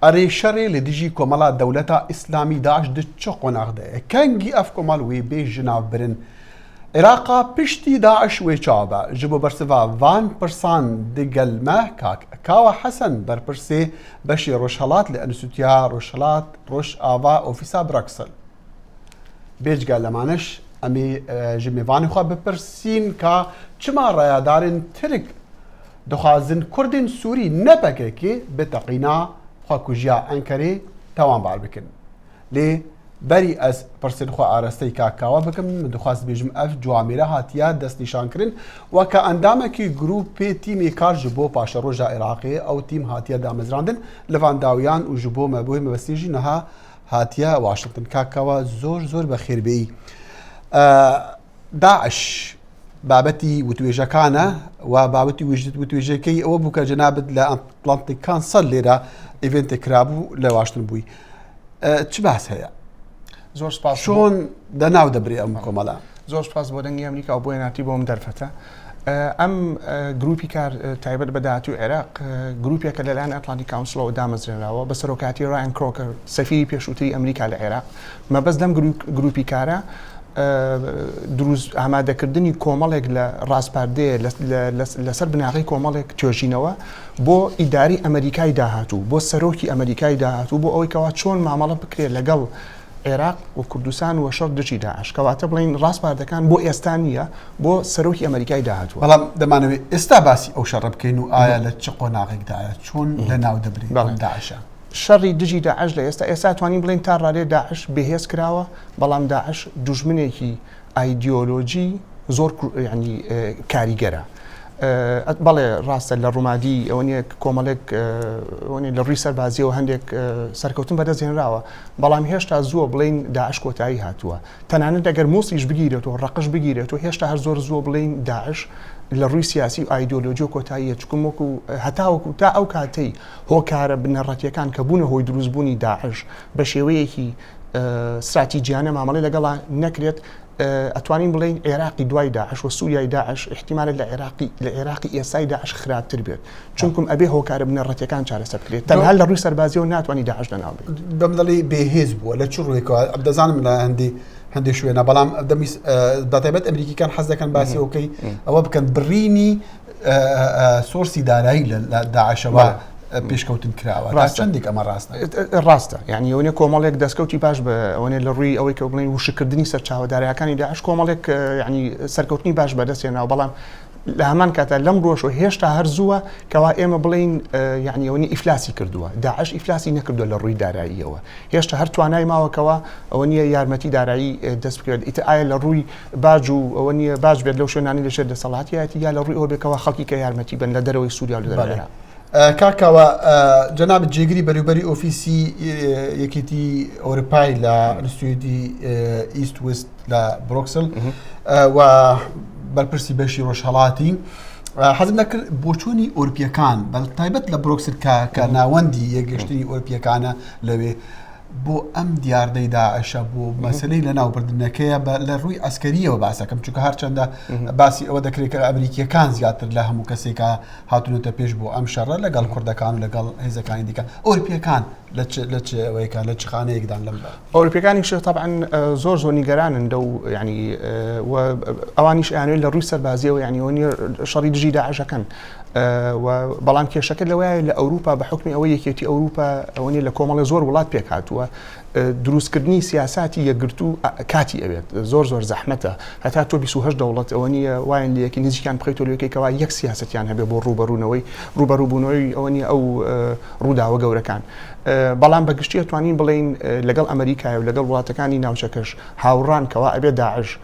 ئەرێ شەڕێ لە دژی کۆمەڵا دەولەتا ئیسلامی داعش د چ قۆناغ دەیە؟ کەنگی ئەف کۆمەڵ وێ بێ ژناو برن؟ عێراقا پشتی داعش وێ چاوە بە؟ ژ بۆ بەرسڤا ڤان پرسان دگەل مە کاک کاوە حەسەن بەرپرسێ بەشێ ڕۆژهەڵات لە ئەنستیتویا ڕۆژهەڵات ڕۆژئاڤا ئۆفیسا برەکسل. بێجگە لەمانەش ئەمێ ژ مێڤانێ خوە بپرسین کا چما ڕایادارێن ترک دخوازن کوردên Sûrî ne pkk bi teqîna xwekujiya Enqerê tawanbar bikin. Lê berî ez pirsên xwe arasteyî Kak Kawa bikim, min dixwest bêjim ev ciwamêre hatiye destnîşankirin weke endamekî grûpê tîmê kar ji bo paşeroja Iraqê. Ew tîm hatiye damezrandin li van dawiyan û ji bo me bo mebestê jî niha hatiye Washington. Kak Kawa zor zor bi xêr bêyî. داعش بابەتی وتوێژەکانە و بابەتی وتوێژەکەی ئەوە بوو کە جەنابت لە ئەتلانتیک کانسەل لێرە event ێک کرابوو لە واشنتن بووی چ باس هەیە؟ زۆر سپاس چۆن دەناو دەبرێ ئەم کۆمەڵە؟ زۆر سپاس بۆ دەنگی ئەمریکا و بۆ ناتی بۆم دەرفەتە ئەم گروپی کار تایبەت بە داهاتوی عێراق گروپێکە لەلایەن ئەتلانتیک Council ەوە دامەزرێنراوە بە سەرۆکاتی ڕایان کرۆکەر سەفیری پێشووتری ئەمریکا لە عێراق مەبەست لەم گروپی کارە دروست ئامادەکردنی کۆمەڵێک لە ڕاسپاردەیە لەسەر بناغەی کۆمەڵێک توێژینەوە بۆ ئیداری ئەمریکای داهاتوو بۆ سەرۆکی ئەمریکای داهاتوو بۆ ئەوەی کەوا چۆن مامەڵە بکرێت لەگەڵ عێراق و کوردستان و شەڕ دژی داعش کەواتە بڵین ڕاسپاردەکان بۆ ئێستا نییە بۆ سەرۆکی ئەمریکای داهاتوو بەڵام دەمانەوێت ئێستا باسی ئەو شەڕە بکەین و ئایا لە چ قۆناغێکدایە چۆن لە ناو دەبرێت داعشە شەڕی دژی داعش لە ئێستا ئێستا توانین بڵێین تا ڕادەیەک داعش بێهێز کراوە، بەڵام داعش دوژمنێکی ئایدیۆلۆجی زۆر یانی کاریگەرە. بەڵێ ڕاستە لە ڕومادی ئەوە نییە کۆمەڵێک ئەوە نییە لە ڕووی سەربازیەوە هەندێک سەرکەوتن بەدەست هێنراوە، بەڵام هێشتا زووە بڵێین داعش کۆتایی هاتووە. تەنانەت ئەگەر موسڵیش بگیرێتەوە، ڕەقش بگیرێتەوە، هێشتا هەر زۆر زووە بڵێین داعش لە ڕووی سیاسی و ئایدیۆلۆجیەوە کۆتاییە، چونکە وەکو هەتاوەکو تا ئەو کاتەی هۆکارە بنەڕەتییەکان کە بوونە هۆی دروستبوونی داعش بە شێوەیەکی ستراتیجیانە مامەڵەی لەگەڵا نەکرێت، ئەتوانین بڵێین عێراقی دوای داعش و سووریای داعش ئیحتیمالە لە عێراقی لە عێراقی ئێستای داعش خراپتر بێت، چونکم ئەبێ هۆکارە بنەڕەتییەکان چارەسەر بکرێت، تەنها لە ڕووی سەربازییەوە ناتوانی داعش لەناو بەیت. بەم دەڵێی بێهێز بووە لە چ ڕوویەکەوە؟ دەزانم لە هەندی هەندێک شوێنە بەڵام دەمیست بەتایبەت ئەمریکیکان حەز دەکەن باسی ئەوکەی ئەوە بکەن بڕینی source ی دارایی لە داعشەوە پێشکەوتن کراوە ڕاست چەندێک ئەمە ڕاستە ڕاستە یعنی ئەوەنێ کۆمەڵێک دەستکەوتی باش بە ئەوەنێ لە ڕووی ئەوەی کە بڵێن وشکردنی سەرچاوە دارایەکانی داعش کۆمەڵێک یعنی سەرکەوتنی باش بەدەستێناوە بەڵام لە هەمان کاتا لەم ڕۆژەوە هێشتا هەر زووە کەوا ئێمە بڵین یعنی ئەوەنی ئیفلاسی کردووە داعش ئیفلاسی نەکردووە لە ڕووی داراییەوە هێشتا هەر توانای ماوەکەوە ئەوە نییە یارمەتی دارایی دەست بکەوێت ئیتر ئایا لە ڕووی باج و ئەوە نییە باج بێت لەو شوێنانەی لەژێر دەسەڵاتیایەتی یا لە ڕووی ئەوە بێت کەوا خەڵکی کە یارمەتی بن لە دەرەوەی سووریا و لە دەرەوەی عێراق. کاک کاوە جەنابت جێگری بەریوبەری ئۆفیسی یەکێتی ئەوروپای لە ئەنستیتیوتی ئیست وست لە برۆکسل و بەرپرسی بەشی ڕۆژهەڵاتی حەزم دەکرد بۆچوونی ئەوروپیەکان بە تایبەت لە برۆکسل کە کە ناوەندی یەکگەشتنی ئەوروپیەکانە لەوێ بۆ ئەم دیاردەی داعشە بۆ مەسلەی لە ناوبردنەکەیە بە لە ڕووی ئەسکەریەوە باسەکەم چونکە هەرچەندە باسی ئەوە دەکرێت کە ئەمریکیەکان زیاتر لە هەموو کەسێکە هاتوونەتە پێش بۆ ئەم شەڕە لەگەڵ کوردەکان و لەگەڵ هێزەکانی دیکە ئەوروپیەکان لە لە چ لە چ خانەیەکدان لەم ئەوروپیەکانیش تەبعەن زۆر زۆر نیگەرانن لەو یعنی و ئەوانیش ئەیانەوێت لە ڕووی سەربازیەوە یعنی ئەوە نییە شەڕی دژی داعشەکەن و بەڵام کێشەکە لەوەیە لە ئەوروپا بە حکمی ئەوە یەکێتی ئەوروپا ئەوە نیە لە کۆمەڵی زۆر وڵات پێک هاتووە دروستکردنی سیاساتی یەکگرتوو کاتی ئەوێت زۆر زۆر زەحمەتە هەتا تۆ 28 دەوڵەت ئەوە نییە وایان لە یەکی نزیکیان بخەیتەوە لەوێکەی کەوا یەک سیاسەتیان هەبێ بۆ ڕووبەڕوونەوەی ڕووبەڕووبوونەوەی ئەوە نیە ئەو ڕووداوە گەورەکان بەڵام بە گشتی ئەتوانین بڵێین لەگەڵ ئەمریکای و لەگەڵ وڵاتەکانی ناوچەکەش هاوڕان کەوا ئەبێ داعش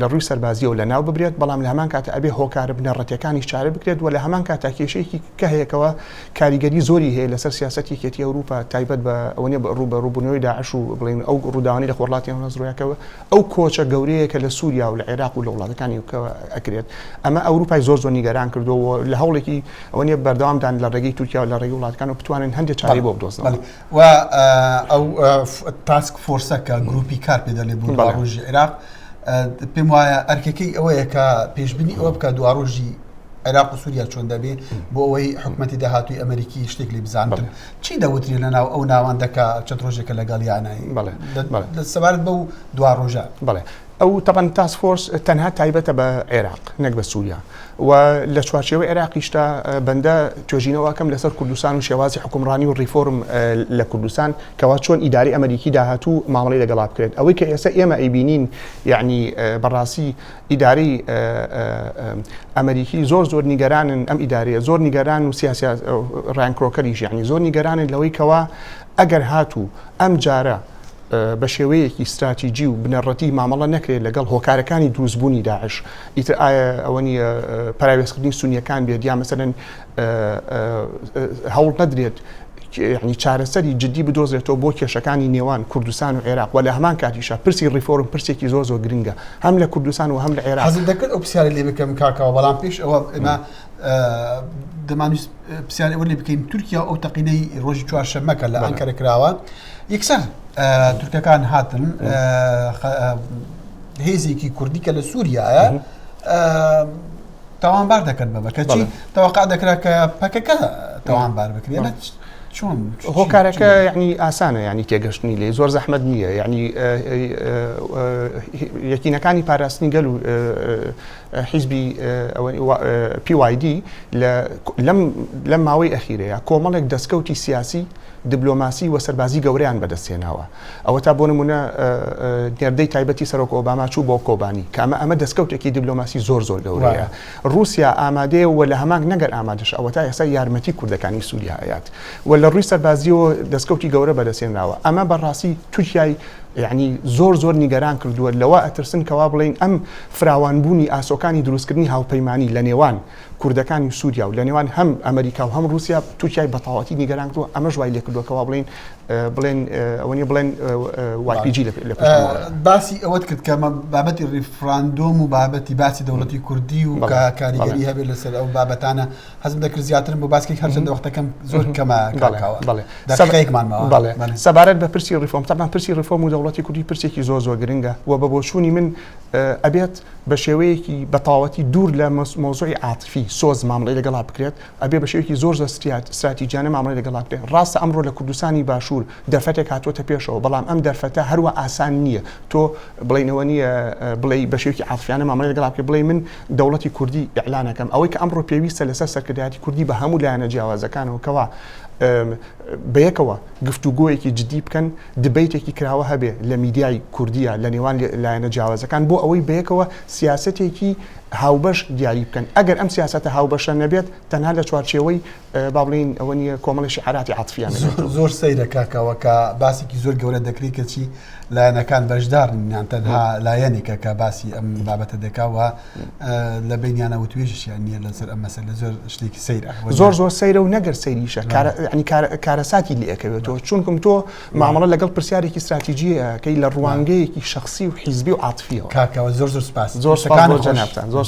لە ڕووی سەربازیەوە لە ناو ببرێت، بەڵام لە هەمان کاتا ئەبێ هۆکارە بنەڕەتیەکانیش چارە بکرێت و لە هەمان کاتا کێشەیەکی کە هەیە کەوا کاریگەری زۆری هەیە لەسەر سیاسەتی یەکێتی ئەوروپا تایبەت بە ئەوە نیە ڕووبەڕووبوونەوەی داعش و بڵێین ئەو ڕووداوانەی لە خۆرهەڵاتی ناوەڕاست ڕوویان کە ئەو کۆچە گەورەیە کە لە سووریا و لە عێراق و لە وڵاتەکانی کە ئەکرێت ئەمە ئەوروپای زۆر زۆر نیگەران کردووە و لە هەوڵێکی ئەوە نیە بەردەوامدان لە ڕێگەی تورکیا و لە ڕێگەی وڵاتەکان و بتوانن هەندێک چارەی بۆ بدۆزنەوە. و ئەو task force ە کە گروپی کار پێ دەلێ بۆ دواڕۆژی عێراق پێم وایە ئەرکەکەی ئەوەیە کە پێشبینی ئەوە بکە دواڕۆژی عێراق و سووریا چۆن دەبێ بۆ ئەوەی حکومەتی داهاتووی ئەمریکی شتێک لێ بزانن چی دەوترێ لە ناو ئەو ناوەندەکە چەند ڕۆژێکە لەگەڵ یانای سەبارەت بەو دوا ڕۆژە بەڵێ ئەو تەبەن task force تەنها تایبەتە بە عێراق نەک بە سووریا و لە چوارچێوەی عێراقیشدا بەندە توێژینەوەکەم لەسەر کوردستان و شێوازی حکومڕانی و ڕیفۆرم لە کوردستان کەوا چۆن ئیداری ئەمریکی داهاتوو مامەڵەی لەگەڵا بکرێت ئەوەی کە ئێستا ئێمە ئەیبینین یعنی بەڕاستی ئیدارەی ئەمریکی زۆر زۆر نیگەرانن ئەم ئیدارەیە زۆر نیگەران و سیاسی ڕایان کرۆکەریش یعنی زۆر نیگەرانن لەوەی کەوا ئەگەر هاتوو ئەم جارە بە شێوەیەکی ستراتیجی و بنەڕەتی مامەڵە نەکرێت لەگەڵ هۆکارەکانی دروستبوونی داعش ئیتر ئایا ئەوە نییە پەراوێزکردنی سونیەکان بێت یا مەسەلەن هەوڵ نەدرێت یعنی چارەسەری جدی بدۆزرێتەوە بۆ کێشەکانی نێوان کوردستان و عێراق و لە هەمان کاتیشا پرسی ڕیفۆرم پرسێکی زۆر زۆر گرنگە هەم لە کوردستان و هەم لە عێراق. حەزم دەکرد ئەو پرسیارە لێ بکەم کاکەوە بەڵام پێش ئەوە ئێمە دەمانویست پرسیاری ئەوە لێ بکەین تورکیا ئەو تەقینەی ڕۆژی چوارشەممە کە لە ئەنکەرە کراوە یەکسەر تورکەکان هاتن هێزێکی کوردی کە لە سووریایە تاوانبار دەکەن بەمە کەچی تەوەقع دەکرا کە پەکەکە تاوانبار بکرێت چۆن هۆکارەکە یعنی ئاسانە ینی تێگەشتنی لێ زۆر زەحمەت نییە یعنی یەکینەکانی پاراستنی گەل و حیزبی PYD لەم ماوەی ئەخیرەیە کۆمەڵێک دەستکەوتی سیاسی دبلۆماسی و سەربازی گەورەیان بەدەستهێناوە. ئەوەتا بۆ نمونە نێردەی تایبەتی سەرۆک ئۆباما چوو بۆ کۆبانی کە ئەمە ئەمە دەستکەوتێکی دیبلۆماسی زۆر زۆر گەورەیە. ڕووسیا ئامادەیە و لە هەمان نەگەر ئامادەش ئەوەتا ئێستا یارمەتی کوردەکانی سووریا ئەیات و لە ڕووی سەربازیەوە دەستکەوتی گەورە بەدەستهێنراوە. ئەمە بەڕاستی تورکیای یعنی زۆر زۆر نیگەران کردووە لەوە ئەترسن کەوا بڵێین ئەم فراوانبوونی ئاسۆکانی دروستکردنی هاوپەیمانی لە نێوان کوردەکانی سووریا و لە نێوان هەم ئەمریکا و هەم ڕووسیا تورکیای بەتەواوەتی نیگەران کردووە، ئەمەش وای لێکردووە کەوا بڵێین بڵێن ئەوە نیە بڵێن YPG لە پشت ئەمەوەیە. باسی ئەوەت کرد کە بابەتی ڕیفراندۆم و بابەتی باسی دەوڵەتی کوردی و کە کاریگەری هەبێت لەسەر ئەو بابەتانە حەزم دەکرد زیاترم بۆ باس کەی هەرچەندە وەختەکەم زۆر کەمە کاکاوە دەقیقەیەکمان ماوە. بەڵێ سەبارەت بە پرسی ڕیفۆرم تەبعەن پرسی ڕیفۆرم و دەوڵەتی کوردی پرسێکی زۆر زۆر گرنگە و بە بۆچوونی من ئەبێت بە شێوەیەکی بەتەواوەتی دوور لە مەوزوعی عاتفی، سۆز، مامەڵەی لەگەڵا بکرێت، ئەبێ بە شێوەیەکی زۆر زۆر ستراتیجیانە مامەڵەی لەگەڵا بکرێت. ڕاستە ئەمڕۆ لە کوردستانی باشوور دەرفەتێک هاتووەتە پێشەوە، بەڵام ئەم دەرفەتە هەروا ئاسان نییە. تۆ بڵێین ئەوە نییە بڵێی بە شێوەیەکی عاتفیانە مامەڵەی لەگەڵا بکەی، بڵێی من دەوڵەتی کوردی ئیعلان ئەکەم. ئەوەی کە ئەمڕۆ پێویستە لەسەر سەرکردایەتی کوردی بە هەموو لایەنە جیاوازەکانەوە کەوا بەیەکەوە گفتوگۆیەکی جدی بکەن، debate ێکی کراوە هەبێ لە میدیای کوردییا لە نێوان لایەنە جیاوازەکان بۆ ئەوەی بەیەکەوە سیاسەتێکی هاوبەش دیاری بکەن. ئەگەر ئەم سیاسەتە هاوبەشە نەبێت تەنها لە چوارچێوەی با بڵێین ئەوە نییە کۆمەڵی شیعاراتی عاتفییان نەبێتەوە. زۆر سەیرە کاکەوە کە باسێکی زۆر گەورە دەکرێت کەچی لایەنەکان بەشدار نین یان تەنها لایەنێکە کە باسی ئەم بابەتە دەکا و لە بینیانە وتوێژیشیان نییە لەسەر ئەم مەسەلە زۆر شتێکی سەیرە زۆر زۆر سەیرە و نەگەر سەیریشە ینی کارەساتی لێکەوێتەوە چونکم تۆ مامەڵە لەگەڵ پرسیارێکی استراتیژیەکەی لە ڕوانگەیەکی شخصی و حیزبی و عاتفیەوە کاکەوە زۆر زۆر سپاس زۆر سپاس بۆ جەنابتان زۆر.